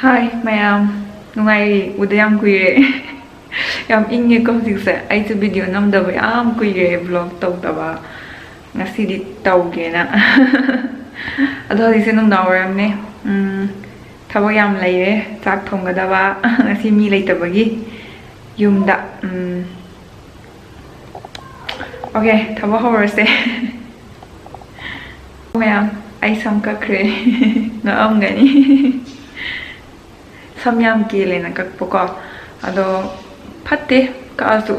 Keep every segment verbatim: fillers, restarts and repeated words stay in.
ꯍꯥꯏ ꯃꯌꯥꯝ, ꯅꯨꯡꯉꯥꯏꯔꯤ? ꯎꯗ ꯌꯥꯝ ꯀꯨꯏꯔꯦ꯫ ꯌꯥꯝ ꯏꯪꯉꯦꯀꯣ ꯍꯧꯖꯤꯛꯁꯦ꯫ ꯑꯩꯁꯨ ꯚꯤꯗꯤꯑꯣ ꯅꯝꯗꯕ ꯌꯥꯝ ꯀꯨꯏꯔꯦ, ꯚ꯭ꯂꯣꯒ ꯇꯧꯗꯕ꯫ ꯉꯁꯤꯗꯤ ꯇꯧꯒꯦꯅ꯫ ꯑꯗꯣ ꯍꯧꯖꯤꯛꯁꯦ ꯅꯨꯡꯗꯥꯡ ꯋꯥꯏꯔꯝꯅꯦ꯫ ꯎꯝ, ꯊꯕꯛ ꯌꯥꯝ ꯂꯩꯔꯦ꯫ ꯆꯥꯛ ꯊꯣꯡꯒꯗꯕ꯫ ꯉꯁꯤ ꯃꯤ ꯂꯩꯇꯕꯒꯤ ꯌꯨꯝꯗ꯫ ꯎꯝ, ꯑꯣꯀꯦ, ꯊꯕꯛ ꯍꯧꯔꯁꯦ꯫ ꯃꯌꯥꯝ, ꯑꯩ ꯁꯝ ꯀꯛꯈ꯭ꯔꯦ꯫ ꯉꯛꯑꯝꯒꯅꯤ꯫ ꯁꯝ ꯌꯥꯝ ꯀꯦꯜꯂꯦꯅ ꯀꯛꯄꯀꯣ꯫ ꯑꯗꯣ ꯐꯠꯇꯦ ꯀꯛꯑꯁꯨ꯫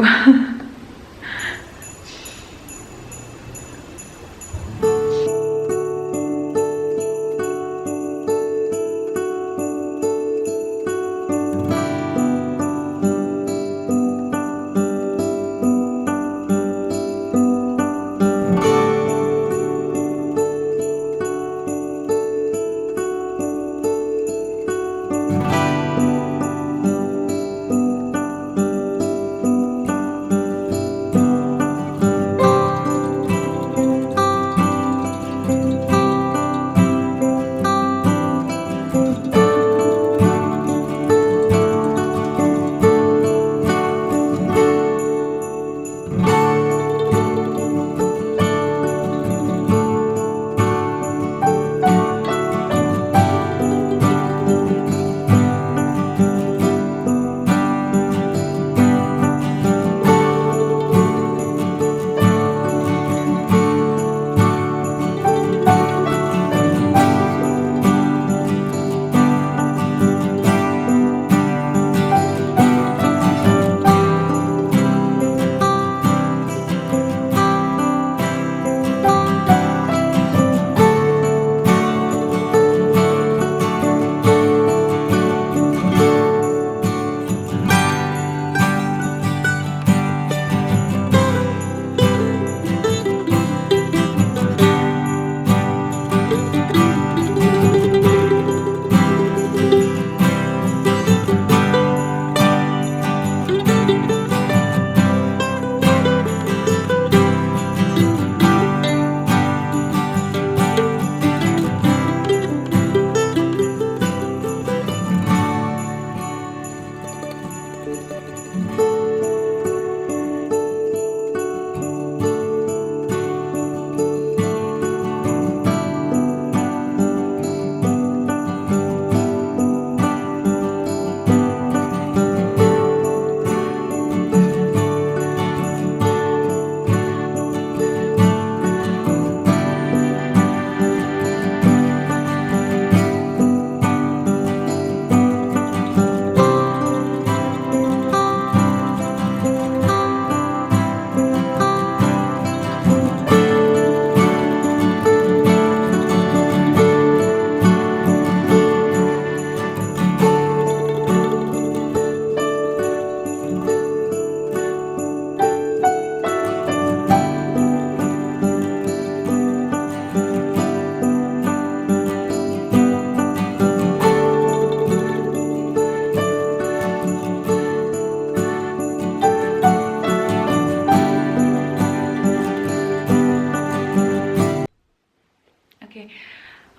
Okay.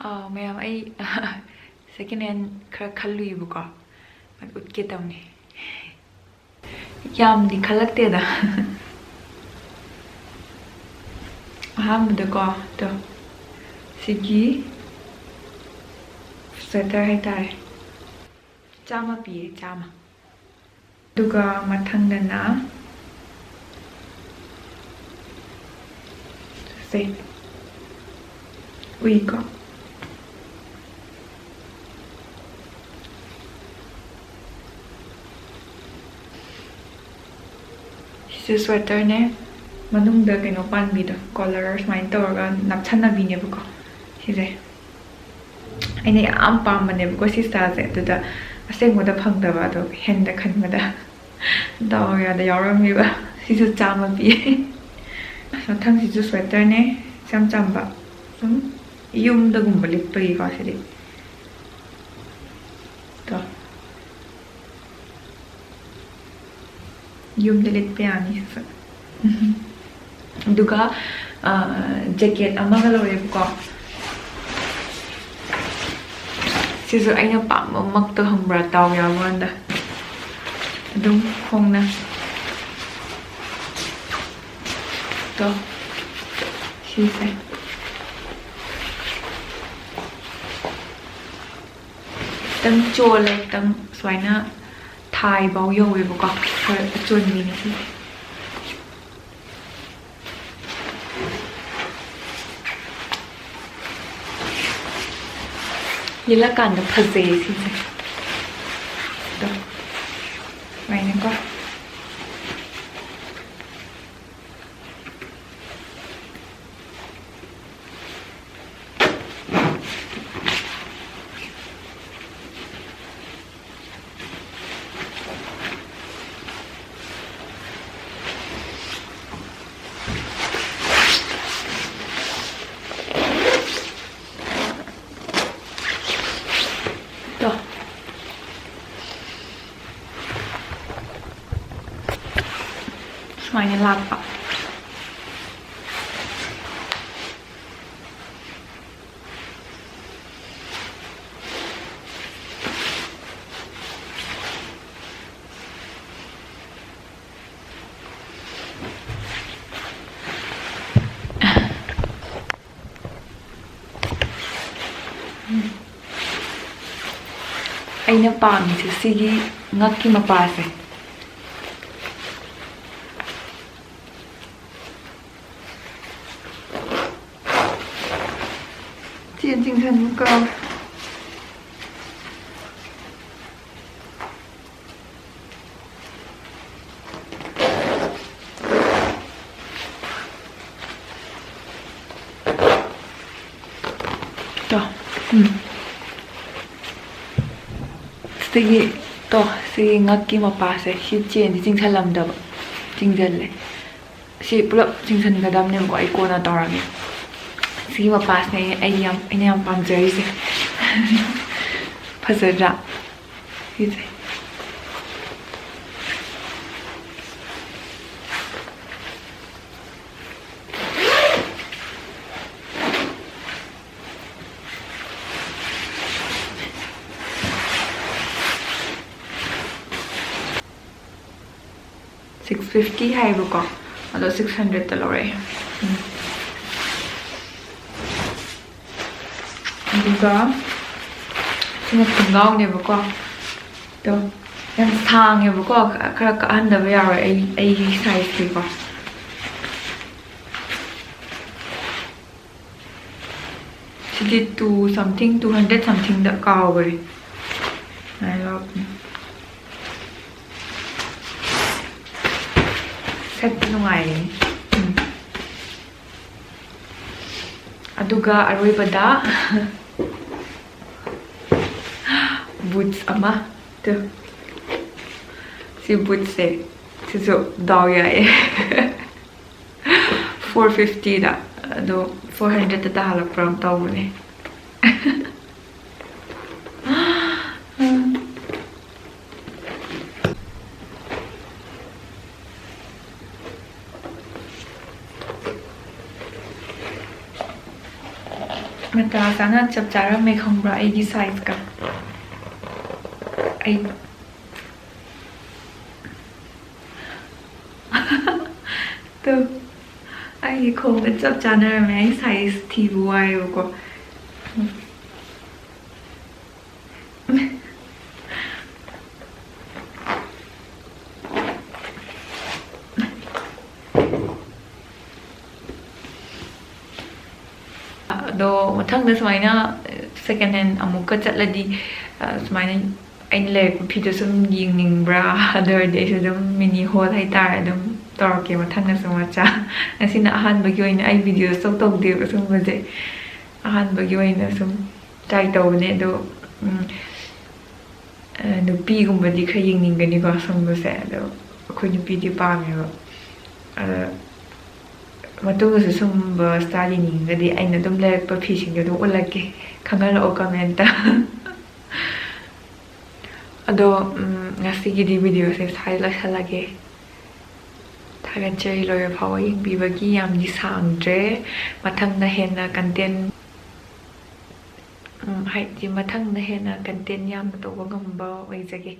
ꯑꯥ, ꯃꯌꯥꯝ, ꯑꯩ second hand ꯈꯔ ꯈꯜꯂꯨꯏꯕꯀꯣ, ꯑꯗꯨ ꯎꯠꯀꯦ ꯇꯧꯅꯤ꯫ ꯌꯥꯝꯗꯤ ꯈꯜꯂꯛꯇꯦꯗ꯫ ꯑꯍꯥꯟꯕꯗꯀꯣ, ꯑꯗꯣ ꯁꯤꯒꯤ sweater ꯍꯥꯏꯇꯥꯔꯦ, ꯆꯥꯝꯃ ꯄꯤꯌꯦ, ꯆꯥꯝꯃ꯫ ꯑꯗꯨꯒ ꯃꯊꯪꯗꯅ ꯁꯦ, ꯎꯏꯀꯣ꯫ ꯁꯤꯁꯦ sweaterꯅꯦ, ꯃꯅꯨꯡꯗ ꯀꯩꯅꯣ ꯄꯥꯟꯕꯤꯗꯣ, collar ꯁꯨꯃꯥꯏꯅ ꯇꯧꯔꯒ ꯅꯞꯁꯟꯅꯕꯤꯅꯦꯕꯀꯣ ꯁꯤꯁꯦ꯫ ꯑꯩꯅ ꯌꯥꯝ ꯄꯥꯝꯕꯅꯦꯕꯀꯣ ꯁꯤ styleꯁꯦ, ꯑꯗꯨꯗ ꯑꯁꯦꯡꯕꯗ ꯐꯪꯗꯕ, ꯑꯗꯣ handꯗ ꯈꯟꯕꯗ ꯗꯥꯎ ꯌꯥꯗ ꯌꯥꯎꯔꯝꯃꯤꯕ꯫ ꯁꯤꯁꯨ ꯆꯥꯝꯃ ꯄꯤ꯫ ꯃꯊꯪꯁꯤꯁꯨ sweaterꯅꯦ, ꯏꯆꯝ ꯆꯝꯕ, ꯁꯨꯝ ꯌꯨꯝꯗꯒꯨꯝꯕ ꯂꯤꯠꯄꯒꯤꯀꯣ ꯁꯤꯗꯤ꯫ ꯇꯣ꯫ ꯌꯨꯝꯗ ꯂꯤꯠꯄ ꯌꯥꯅꯤ ꯁꯤꯁꯨ꯫ ꯑꯗꯨꯒ, ꯑ, jacket ꯑꯃꯒ ꯂꯧꯔꯦꯕꯀꯣ꯫ ꯁꯤꯁꯨ ꯑꯩꯅ ꯄꯥꯝꯕꯃꯛꯇ, ꯈꯪꯕ꯭ꯔꯥ, ꯗꯥꯎ ꯌꯥꯕ ꯀꯥꯟꯗ꯫ ꯑꯗꯨꯝ ꯈꯣꯡꯅ꯫ ꯇꯣ, ꯁꯤꯁꯦ ꯈꯤꯇꯪ ꯆꯣꯜꯂꯦ, ꯈꯤꯇꯪ ꯁꯨꯃꯥꯏꯅ ꯊꯥꯏꯐꯥꯎ ꯌꯧꯋꯦꯕꯀꯣ꯫ ꯈꯔ ꯑꯆꯣꯟꯕꯤꯅꯤ ꯁꯤꯁꯦ꯫ ꯂꯤꯠꯂꯀꯥꯟꯗ ꯐꯖꯩꯌꯦ ꯁꯤꯁꯦ꯫ ꯑꯗꯣ ꯁꯨꯃꯥꯏꯅꯀꯣ꯫ ꯇꯣ꯫ ꯁꯨꯃꯥꯏꯅ ꯂꯥꯛꯄ꯫ ꯑꯩꯅ ꯄꯥꯝꯃꯤꯁꯦ ꯁꯤꯒꯤ ꯉꯛꯀꯤ ꯃꯄꯥꯁꯦ꯫ ꯆꯦꯟ ꯆꯤꯡꯁꯟꯕ ꯀꯥꯎ꯫ ꯇꯣ꯫ ꯎꯝ꯫ ꯁꯤꯒꯤ, ꯇꯣ, ꯁꯤꯒꯤ ꯉꯛꯀꯤ ꯃꯄꯥꯁꯦ, ꯁꯤ ꯆꯦꯟꯗꯤ ꯆꯤꯡꯁꯜꯂꯝꯗꯕ, ꯆꯤꯡꯁꯜꯂꯦ꯫ ꯁꯤ ꯄꯨꯂꯞ ꯆꯤꯡꯁꯟꯒꯗꯕꯅꯦꯕꯀꯣ, ꯑꯩ ꯀꯣꯟꯅ ꯇꯧꯔꯒꯦ꯫ ꯁꯤꯒꯤ ꯃꯄꯥꯁꯤꯅꯦ ꯑꯩ, ꯑꯩꯅ ꯌꯥꯝ, ꯑꯩꯅ ꯌꯥꯝ ꯄꯥꯝꯖꯔꯤꯁꯦ꯫ ꯐꯖꯗ꯭ꯔꯥ? ꯁꯤꯁꯦ꯫ ꯁꯤꯛꯁ ꯐꯤꯐꯇꯤ ꯍꯥꯏꯌꯦꯕꯀꯣ, ꯑꯗꯣ ꯁꯤꯛꯁ ꯍꯟꯗ꯭ꯔꯦꯗꯇ ꯂꯧꯔꯛꯑꯦ꯫ ꯎꯝ꯫ ꯑꯗꯨꯒ ꯁꯤꯅ ꯈꯣꯡꯒ꯭ꯔꯥꯎꯅꯦꯕꯀꯣ꯫ ꯑꯗꯣ ꯌꯥꯝ ꯁꯥꯡꯉꯦꯕꯀꯣ, ꯈꯔ ꯀꯛꯍꯟꯗꯕ ꯌꯥꯔꯣꯏ ꯑꯩ, ꯑꯩꯒꯤ ꯁꯥꯏꯖꯀꯤꯀꯣ꯫ ꯁꯤꯗꯤ ꯇꯨ ꯁꯝꯊꯤꯡ, ꯇꯨ ꯍꯟꯗ꯭ꯔꯦꯠ ꯁꯝꯊꯤꯡꯗ ꯀꯥꯎꯈ꯭ꯔꯦ꯫ ꯁꯨꯃꯥꯏꯅ ꯂꯧꯔꯛꯄꯅꯦ꯫ ꯁꯦꯠꯄ ꯅꯨꯡꯉꯥꯏꯔꯦ꯫ ꯎꯝ꯫ ꯑꯗꯨꯒ ꯑꯔꯣꯏꯕꯗ ꯕꯨꯠꯁ ꯑꯃ꯫ ꯇꯨ꯫ ꯁꯤ ꯕꯨꯠꯁꯁꯦ, ꯁꯤꯁꯨ ꯗꯥꯎ ꯌꯥꯏꯌꯦ꯫ ꯐꯣꯔ ꯐꯤꯐꯇꯤꯗ, ꯑꯗꯣ ꯐꯣꯔ ꯍꯟꯗ꯭ꯔꯦꯗꯇ ꯇꯥꯍꯜꯂꯛꯄ꯭ꯔꯥ ꯑꯃ ꯇꯧꯕꯅꯦ꯫ ꯃꯇꯥ ꯆꯥꯅ ꯆꯞ ꯆꯥꯔꯝꯃꯦ, ꯈꯪꯕ꯭ꯔꯥ, ꯑꯩꯒꯤ ꯁꯥꯏꯖꯀ꯫ ꯑꯩ ꯇꯨ, ꯑꯩꯒꯤ ꯈꯣꯡꯗ ꯆꯞ ꯆꯥꯟꯅꯔꯝꯃꯦ꯫ ꯑꯩ ꯁꯥꯏꯖ ꯊꯤꯕ ꯋꯥꯏꯌꯦꯕꯀꯣ꯫ ꯑꯗꯣ ꯃꯊꯪꯗ ꯁꯨꯃꯥꯏꯅ ꯁꯦꯀꯦꯟ ꯍꯦꯟ ꯑꯃꯨꯛꯀ ꯆꯠꯂꯗꯤ, ꯑ, ꯁꯨꯃꯥꯏꯅ ꯑꯩꯅ ꯂꯩꯔꯛꯄ ꯐꯤꯗꯣ ꯁꯨꯝ ꯌꯦꯡꯅꯤꯡꯕ꯭ꯔꯥ? ꯑꯗꯨ ꯑꯣꯏꯔꯗꯤ ꯑꯩꯁꯨ ꯑꯗꯨꯝ mini haul ꯍꯥꯏꯇꯥꯔꯦ, ꯑꯗꯨꯝ ꯇꯧꯔꯛꯀꯦ ꯃꯊꯪꯗꯁꯨ ꯃꯆꯥ꯫ ꯉꯁꯤꯅ ꯑꯍꯥꯟꯕꯒꯤ ꯑꯣꯏꯅ ꯑꯩ video ꯁꯨꯛꯇꯧ ꯇꯧꯗꯦꯕ ꯁꯨꯝꯕꯁꯦ꯫ ꯑꯍꯥꯟꯕꯒꯤ ꯑꯣꯏꯅ ꯁꯨꯝ try ꯇꯧꯕꯅꯦ꯫ ꯑꯗꯣ, ꯎꯝ, ꯑ, ꯅꯨꯄꯤꯒꯨꯝꯕꯗꯤ ꯈꯔ ꯌꯦꯡꯅꯤꯡꯒꯅꯤꯀꯣ ꯁꯨꯝꯕꯁꯦ, ꯑꯗꯣ ꯑꯩꯈꯣꯏ ꯅꯨꯄꯤꯗꯤ ꯄꯥꯝꯃꯦꯕ꯫ ꯑꯗ ꯃꯇꯨꯡꯗꯁꯨ ꯁꯨꯝꯕ style ꯌꯦꯡꯅꯤꯡꯉꯒꯗꯤ ꯑꯩꯅ ꯑꯗꯨꯝ ꯂꯩꯔꯛꯄ ꯐꯤꯁꯤꯡꯗꯣ ꯑꯗꯨꯝ ꯎꯠꯂꯛꯀꯦ, ꯈꯪꯍꯜꯂꯛꯑꯣ comment꯫ ꯑꯗꯣ, ꯎꯝ, ꯉꯁꯤꯒꯤꯗꯤ video ꯁꯦ ꯁ꯭ꯋꯥꯏꯗ ꯂꯣꯏꯁꯤꯜꯂꯒꯦ꯫ ꯊꯥꯒꯠꯆꯔꯤ ꯂꯣꯏꯕ ꯐꯥꯎꯕ ꯌꯦꯡꯕꯤꯕꯒꯤ꯫ ꯌꯥꯝꯗꯤ ꯁꯥꯡꯗ꯭ꯔꯦ, ꯃꯊꯪꯗ ꯍꯦꯟꯅ content, ꯎꯝ, ꯍꯥꯏꯗꯤ ꯃꯊꯪꯗ ꯍꯦꯟꯅ content ꯌꯥꯝꯅ ꯇꯧꯕ ꯉꯝꯕ ꯑꯣꯏꯖꯒꯦ꯫